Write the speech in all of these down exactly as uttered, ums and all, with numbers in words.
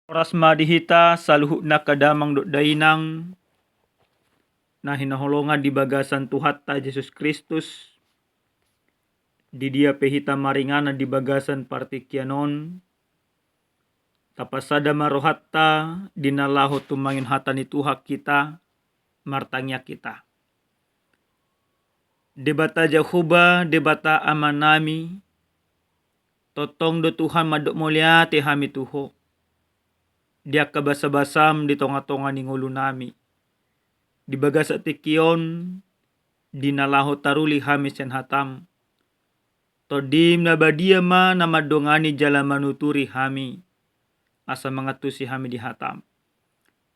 Horas ma di hita saluhutna angka damang dohot dainang na hinaholongan di bagasan Tuhanta Jesus Kristus, di dia pe hita maringanan di bagasan partingkian on, tapasada ma rohanta di na laho tumangihon hata ni Tuhan hita, martangiang hita. Debata Jahowa, Debata Amanami, tongtong do Tuhan mandok mauliate hami tu Ho. Di angka basabasam di tongatonga ni ngolunami, di bagasan tingki on, di na laho taruli hami sian hataM, TondiM na badia ma na mandongani jala manuturi hami, asa mangantusi hami di hataM.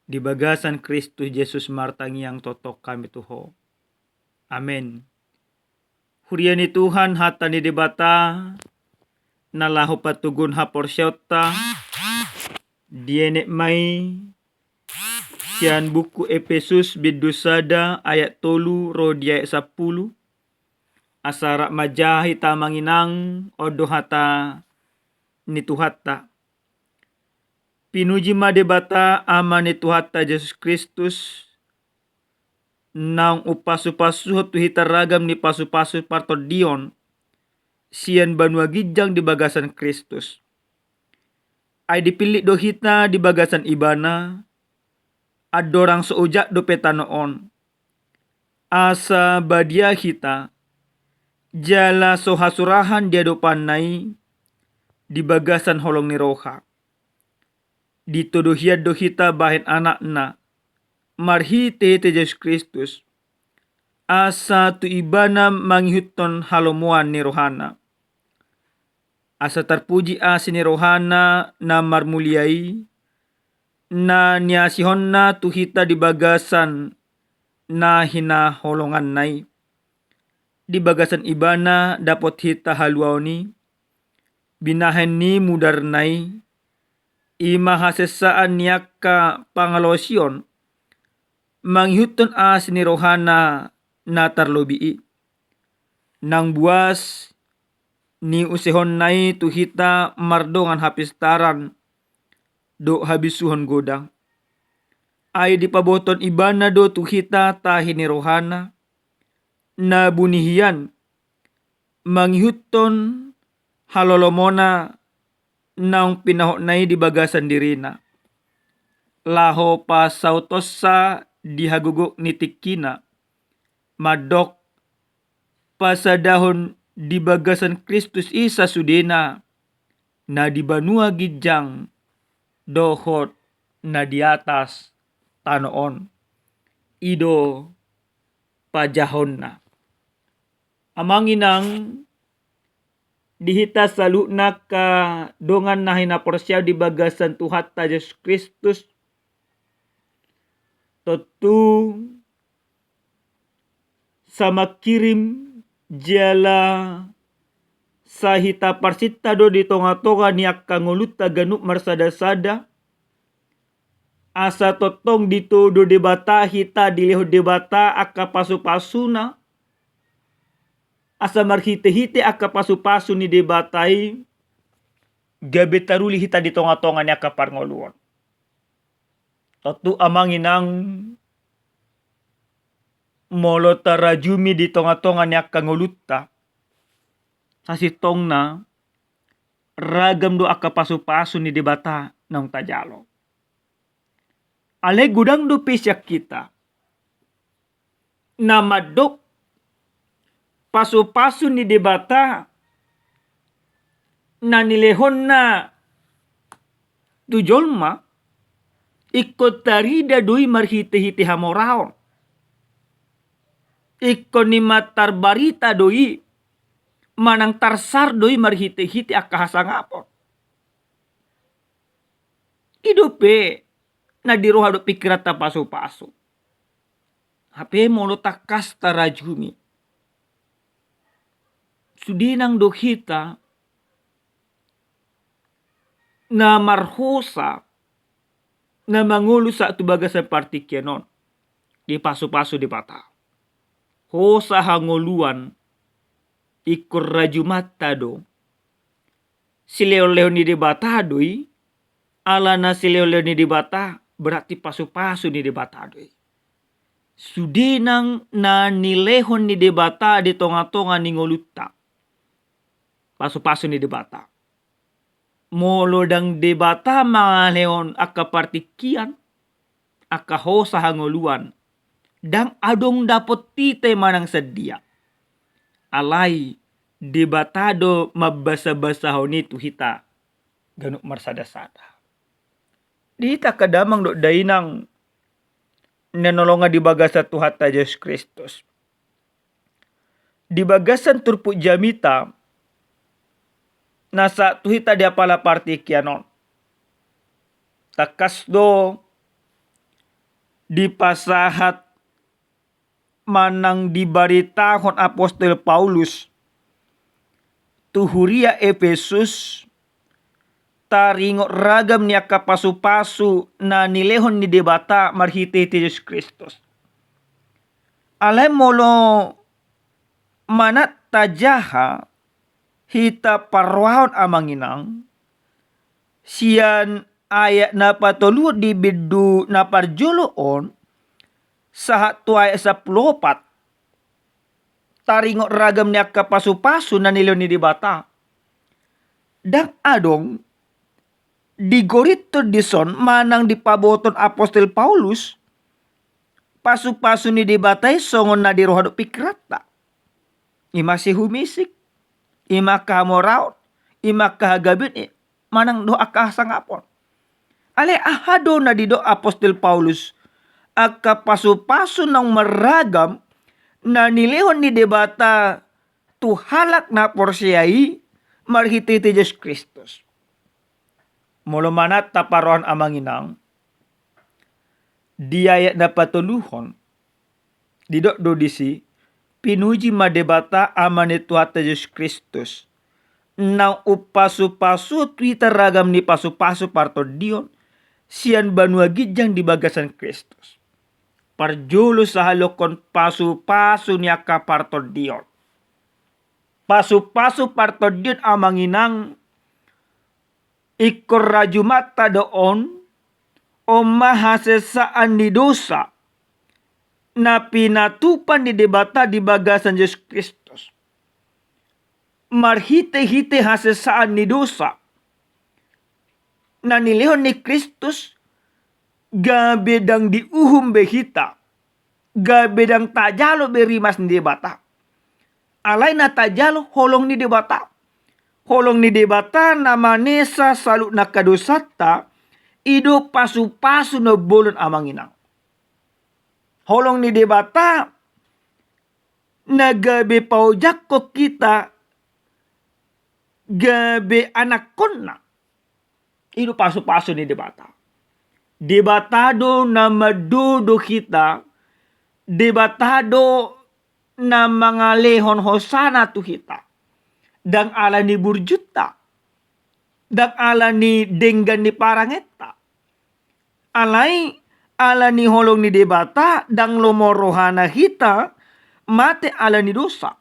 Di bagasan Kristus Jesus martangiang tongtong hami tu Ho. Amen. Huria ni Tuhan, hata ni Debata na laho patoguhon haporseaonta dienet ma i sian buku Epesus bindu sada ayat tolu ro di ayat sampulu. Asa rap manjaha hita amang inang, on do hata ni Tuhanta. Pinuji ma Debata Ama ni Tuhanta Jesus Kristus, naung umpasupasuhon tu hita ragam ni pasupasu partondion sian banua ginjang di bagasan Kristus. Ai dipillit do hita di bagasan Ibana, andorang so ojak dope tano on, asa badia hita jala so hasurahan di adopanNa i di bagasan holong ni roha. Ditodo hian do hita bahen anakNa marhitehite Jesus Kristus, asa tu Ibana mangihuthon halomoan ni rohaNa. Asa tarpuji asi ni rohaNa na marmulia i, na niasiahonNa tu hita di bagasan na hinaholonganNa i. Di bagasan Ibana dapot hita haluaon i, binahen ni mudarNa i, i ma hasesaan ni angka pangalaosion, mangihuthon asi ni rohaNa na tarlobi i. Nang buas niuseonNa i tu hita mardongan hapistaran dohot habisuhon godang. Ai dipabotohon Ibana do tu hita tahi ni rohaNa, na buni hian mangihuthon halolomona naung pinahotNa i di bagasan diriNa, laho pasautonsa di hagogok ni tingkina, mandok pasadahon di bagasan Kristus i sasudena, na di banua ginjang dohot na di atas tano on. I do pajahaonna. Amang inang, di hita saluhutna angka dongan na hinaporseaon di bagasan Tuhanta Jesus Kristus, tontu sai mangkirim jala sai hita parsinta do di tongatonga ni angka ngolunta ganup marsadasada, asa tongtong ditodo Debata hita, dilehon Debata angka pasupasuna, asa marhitehite angka pasupasu ni Debata i gabe taruli hita di tongatonga ni angka parngoluon. Tontu amang inang, molo tarajumi di tongatonga ni angka ngolunta, sasintongna ragam do angka pasupasu ni Debata naung tajalo. Alai godang dope sian hita na mandok pasupasu ni Debata na nilehonNa tu jolma, ingkon tarida do i marhitehite hamoraon. Ingkon i ma tarbarita do i, manang tarsar do i marhitehite angka hasangapon. I dope na di roha dohot pingkiranta pasupasu. Hape molo tangkas tarajumi, sude nang do hita na marhosa na mangolu sahat tu bagasan partingkian on, dipasupasu Debata. Hosa hangoluan ingkon rajumanta do. Silehonlehon ni Debata do i, Ala na silehonlehon ni Debata, berarti pasupasu ni Debata do i. Sude nang na nilehon ni Debata di tongatonga ni ngolunta, pasupasu ni Debata. Molo ndang Debata mangalehon angka partingkian, angka hosa hangoluan, ndang adong dapot hita i manang sian dia. Alai Debata do mambasabasahon i tu hita ganup marsadasada. Di hita angka damang dohot dainang na hinaholongan di bagasan Tuhanta Jesus Kristus, di bagasan turpuk jamita na sahat tu hita di apala partingkian on, tangkas do dipasahat manang dibaritahon apostel Paulus tu huria Epesus taringot ragam ni angka pasupasu na nilehon ni Debata marhitehite Jesus Kristus. Alai molo manat tajaha hita parrohahon amang inang, sian ayat na patoluhon di bindu na parjolo on sahat tu ayat sampulu opat, taringot ragam ni angka pasupasu na nilehon ni Debata. Ndang adong digorinthon dison manang dipabotohon apostel Paulus pasupasu ni Debata i songon na di roha dohot pingkiranta. I ma sihumisik, i ma angka hamoraon, i ma angka hagabeon, i manang dohot angka hasangapon. Alai aha do na didok apostel Paulus angka pasupasu naung marragam na nilehon ni Debata tu halak na porsea i marhitehite Jesus Kristus? Molo manat taparrohahon amang inang, di ayat na patoluhon didok do disi, pinuji ma Debata Ama ni Tuhanta Jesus Kristus, naung umpasupasuhon tu hita ragam ni pasupasu partondion sian banua ginjang di bagasan Kristus. Parjolo sahali on pasupasu ni angka partondion. Pasupasu partondion amang inang, ingkon rajumanta do on, on ma hasesaan ni dosa na pinatupa ni Debata di bagasan Jesus Kristus. Marhitehite hasesaan ni dosa na nilehon ni Kristus, gabe ndang diuhum be hita, gabe ndang tajalo be rimas ni Debata. Alai na tajalo holong ni Debata. Holong ni Debata na manesa saluhutna angka dosanta, i do pasupasu na umbolon amang inang. Holong ni Debata na gabe paojakhon hita gabe anakhonna. I do pasupasu ni Debata. Debata do na mandodo hita, Debata do na mangalehon hosana tu hita. Ndang ala ni burjunta, ndang ala ni denggan ni parangenta. Alai ala ni holong ni Debata, ndang lomo rohana hita mate ala ni dosa.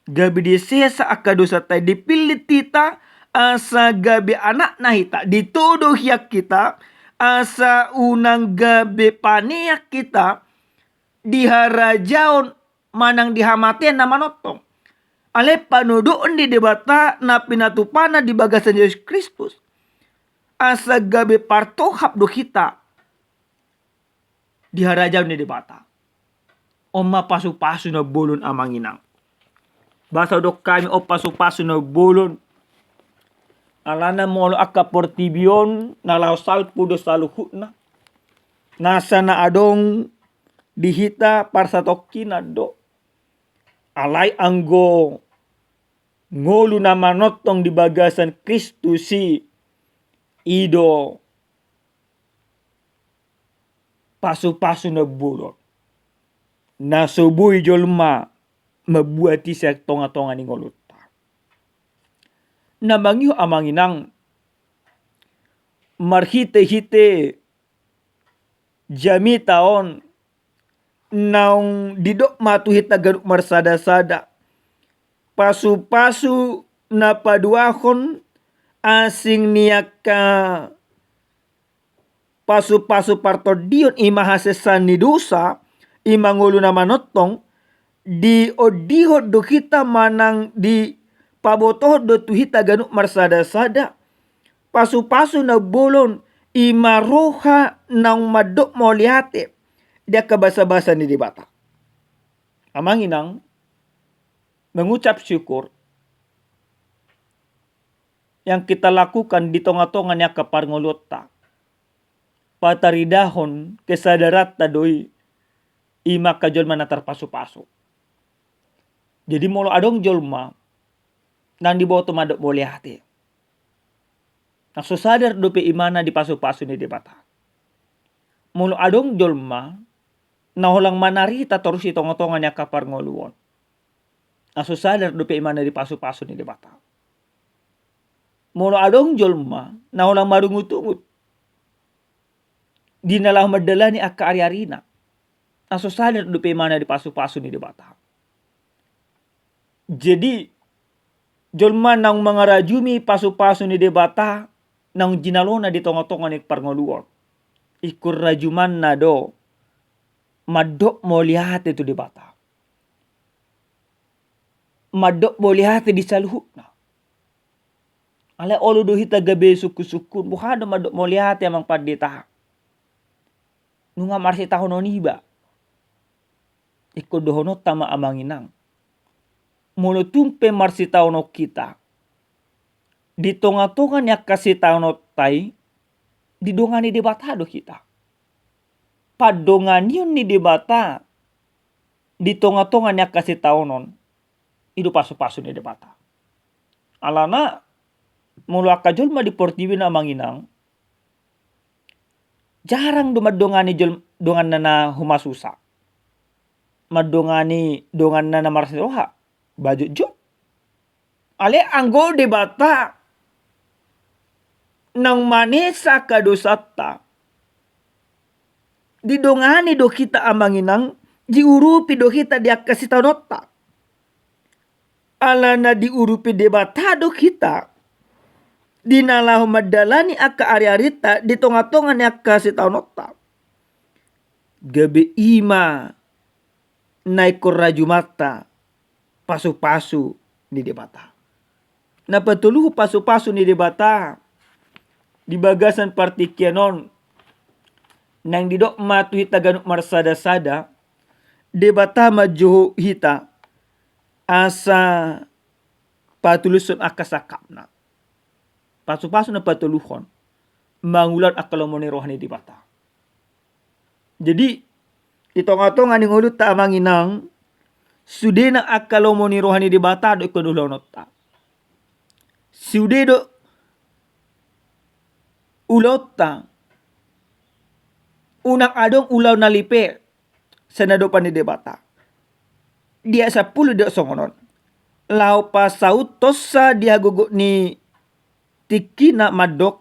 Gabe disesa angka dosanta, dipillit hita asa gabe anakna hita, ditodo hian hita asa unang gabe panean hita di harajaon manang di hamatean na manongtong. Alai panodoon ni Debata na pinatupana di bagasan Jesus Kristus, asa gabe partohap do hita di harajaon ni Debata. On ma pasupasu na umbolon amang inang. Boasa didok hami on pasupasu na umbolon? Alana molo angka portibi on na laho salpu do saluhutna, nasa na adong di hita parsatongkinan do. Alai anggo ngolu na manongtong di bagasan Kristus i, i do pasupasu na umbolon na so boi jolma mambuat i sian tongatonga ni ngolunta. Na mangihut amang inang, marhitehite jamita on naung didok ma tu hita ganup marsadasada pasupasu na paduahon asing ni angka pasu-pasu partondion, i ma hasesaan ni dosa, i ma ngolu na manongtong, diondihon do hita manang dipabotohon do tu hita ganup marsada-sada pasu-pasu na umbolon, i ma roha naung mandok mauliate di angka basa-basa ni Debata. Amang inang, mengucap syukur yang kita lakukan di tonga-tonga ni angka parngoluonta, pataridahon kesadaranta do i, i ma angka jolma na tarpasu-pasu. Jadi molo adong jolma naung diboto mandok mauliate, na so sadar dope imana di pasu-pasu ni Debata. Molo adong jolma na holan manarita torus di tonga-tonga ni angka parngoluon, na so sadar dope imana di pasu-pasu ni Debata. Molo adong jolma na holan marungut-ungut di na laho mandalani angka ari-arina, na so sadar dope imana di pasu-pasu ni Debata. Jadi jolma naung mangarajumi pasu-pasu ni Debata naung jinalona di tonga-tonga ni parngoluon, ingkon rajumanna do mandok mauliate tu Debata, mandok mauliate di saluhutna. Alai olo do hita gabe sungkun-sungkun, boha do mandok mauliate, amang pandita, nunga marsitaonon iba. Ingkon dohononta ma, amang inang, molo tung pe marsitaonon hita, di tonga-tonga ni angka sitaononta i didongani Debata do hita. Pandonganion ni Debata di tonga-tonga ni angka sitaonon, i do pasu-pasu ni Debata. Alana molo angka jolma di portibi on, amang inang, jarang do mandongani jol-, donganna na humasusa, mandongani donganna na marsiroha, ba jotjot. Alai anggo Debata naung manesa angka dosanta, didongani do hita, amang inang, diurupi do hita di angka sitaononta. Alana diurupi Debata do hita di na laho mandalani angka ari-arinta di tonga-tonga ni angka sitaononta. Gabe i ma na ingkon rajumanta pasu-pasu ni Debata. Na patoluhon pasu-pasu ni Debata di bagasan partingkian on, naeng didok ma tu hita ganup marsada-sada, Debata manjou hita asa patulushon angka sangkapna. Pasu-pasu na patoluhon, mangulahon angka lomo ni roha ni Debata. Jadi di tonga-tonga ni ngolunta, amang inang, sudena angka lomo ni roha ni Debata do ingkon ulahononta. Sude do ulaonta, unang adong ulaon na lipe sian adopan ni Debata. Di ayat sampulu didok songon on: Laho pasauthonsa di hagogot ni tingkina mandok,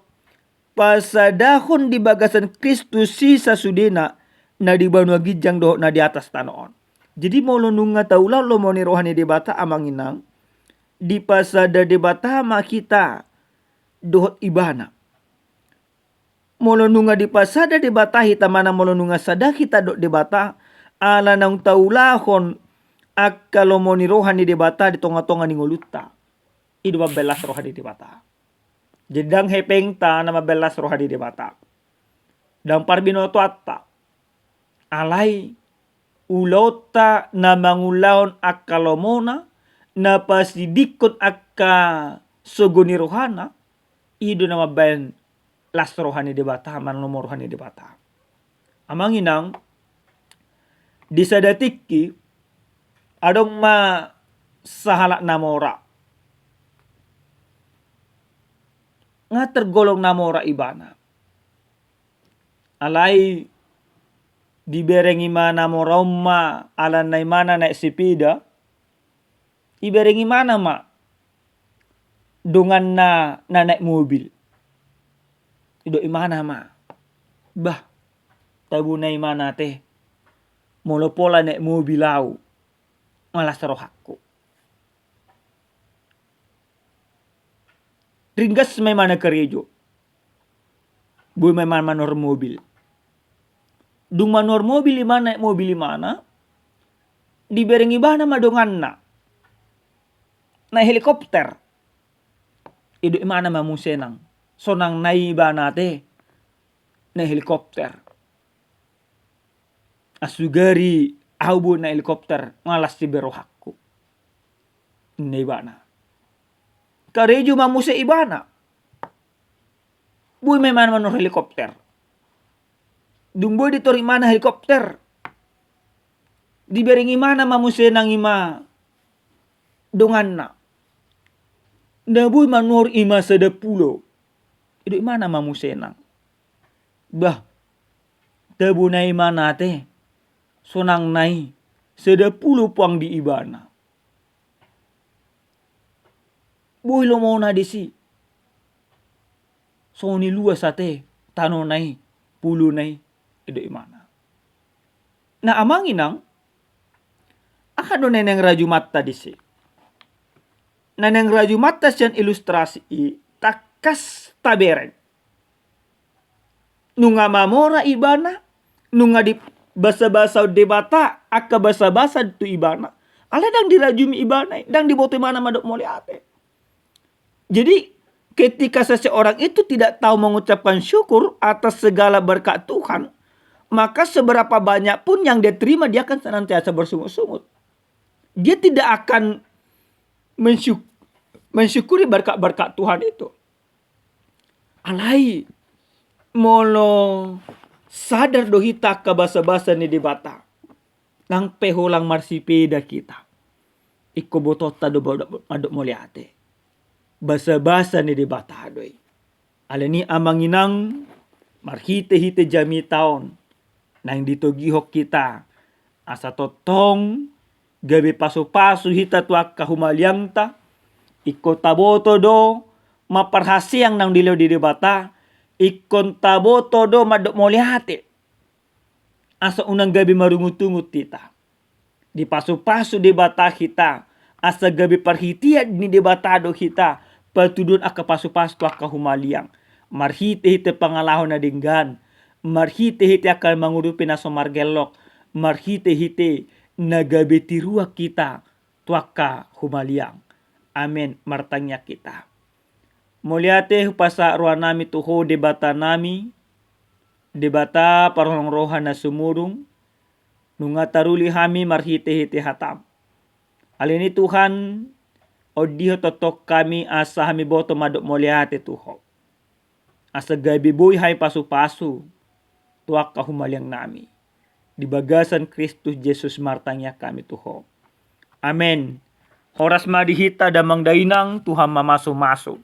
pasadahon di bagasan Kristus i sasudena, na di banua ginjang dohot na di atas tano on. Jadi molo nunga taulahon lomo ni roha ni Debata, amang inang, dipasada Debata ma hita dohot Ibana. Molo nunga dipasada Debata hita, manang molo nunga sada hita dohot Debata, ala naung taulahon angka lomo ni roha ni Debata di tonga-tonga ni ngolunta, i do mambahen las roha ni Debata. Jadi ndang hepengta na mambahen las roha ni Debata, ndang parbinotoanta. Alai ulaonta na mangulahon angka lomona, na pasidingkon angka sogo ni rohana, i do na mambahen las roha ni Debata, manang lomo roha ni Debata. Amang inang, di sada tingki adong ma sahalak na mora. Nga tergolong na mora ibana. Alai dibereng imana mora on ma, alana imana naek sepeda, dibereng imana ma donganna na naek mobil. Didok imana ma, bah, tabona imana ate, molo pola naek mobil au, nga las rohangku. Ringgas ma imana karejo. Boi ma ibana manuhor mobil. Dung manuhor mobil ibana, naek mobil ibana, dibereng ibana ma donganna naek helikopter. Didok ibana ma muse nang, sonang nai ibana ate naek helikopter. Asugari ahu boi naek helikopter, nga las siberohakku, ninna ibana. Karejo ma muse ibana. Boi ma ibana manuhor helikopter. Dung boi ditorop ibana helikopter, dibereng ibana ma muse nang ima donganna. Na boi manuhor ima sada pulo. Didok ibana ma muse nang, bah, tabo nai ibana ate, sonang nai sada pulo puang di ibana. Boi lomona disi. Songon i luas ate tano nai, pulo nai, didok ibana. Na amang inang, aha do na naeng rajumanta disi? Na naeng rajumanta sian ilustrasi i, tangkas tabereng. Nunga mamora ibana, nunga dibasabasa Debata angka basabasa tu ibana, alai ndang dirajumi ibana i, ndang diboto ibana mandok mauliate. Jadi, ketika seseorang itu tidak tahu mengucapkan syukur atas segala berkat Tuhan, maka seberapa banyak pun yang dia terima, dia akan senantiasa bersungut-sungut. Dia tidak akan mensyuk-, mensyukuri berkat-berkat Tuhan itu. Alai molo sadar do hita angka basabasa ni Debata, nang pe holan marsipeda hita, ingkon botoonta do mandok mauliate. Basabasa ni Debata do i. Alani i amang inang, marhitehite jamita on naeng ditogihon hita, asa tongtong gabe pasupasu hita tu angka humaliangta, ingkon taboto do ma parhaseang naung dilehon ni Debata, ingkon taboto do mandok mauliate, asa unang gabe marungutungut hita. Dipasupasu Debata hita, asa gabe parhitean ni Debata do hita patuduhon angka pasupasu tu angka humaliang. Marhitehite pangalaho na denggan, marhitehite angka mangurupi na so margellok, marhitehite na gabe tiruan hita tu angka humaliang. Amen. Martangiang hita. Mauliate hupasahat rohanami tu Ho Debatanami, Debata parholong roha na sumurung, nunga taruli hami marhitehite hataM. Alani i Tuhan, ondihon tongtong hami asa hami boto mandok mauliate tu Ho, asa gabe boi hami pasupasu tu angka humaliangnami. Di bagasan Kristus Jesus martangiang hami tu Ho. Amen. Horas ma di hita damang dainang, Tuhan mamasumasu.